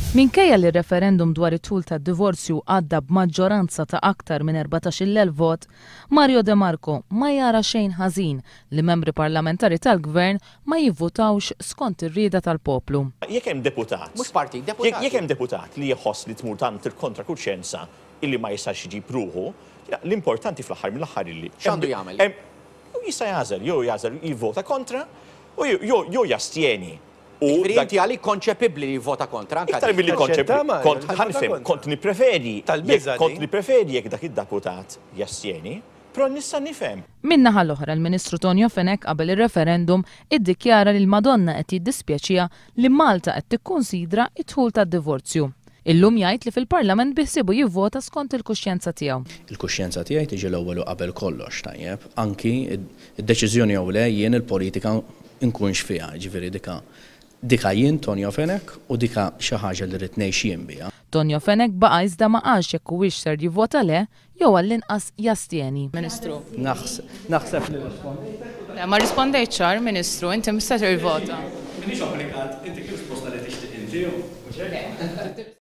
Minkejja li r-referendum dwar it-tul tad-divorzju għadda b'maġġoranza ta' aktar minn 14,000 vot, Mario De Marco ma jara xejn ħażin li membri parlamentari tal-Gvern ma jivvutawx skont ir-rieda tal-poplu. Jekk hemm deputat, Mhux partit, deputati. jekk hemm deputat li jħoss li tmur tant il-kontra kuxjenza illi ma jistax iġib ruħu, l-importanti fl-aħħar mill-aħħar illi. X'għandu jagħmel? Jew jista' jagħżel, jew jagħżel jivvota kontra u jew jastjeni. U Jiġifieri inti għalik konċepibbli li jivvota kontra anke Iktar milli Taċċetta, konċepibbli, kont Mario, ħa nifhem, kontra. kont nippreferi, Tal-biża' kont din. nippreferi jekk dak id-deputat jastjeni, però nista' nifhem. Min-naħa l-oħra l-Ministru Tonio Fenech qabel ir-referendum iddikjara li l-Madonna qed jiddispjaċiha li Malta qed tikkunsidra d-dħul tad-divorzju. Illum jgħid li fil-Parlament biħsiebu jivvota skont il-kuxjenza tiegħu. Il-kuxjenza tiegħi tiġi l-ewwel u qabel kollox, tajjeb, anki d-deċiżjoni jew le jien il-politika nkunx fiha, jiġifieri dika dika jien Tonio Fenech u dika xi ħaġa li rrid ngħix jien biha. Tonio Fenech baqa' iżda ma qalx jekk huwiex ser jivvota le jew għall-inqas jastjeni. Ministru. Naħseb li rrispondejtek. Le, ma rrispondejtx ċar, Ministru, inti mhux se tirvota. M'iniex obbligat, intik risposta li tixtieq inti, mhux hekk?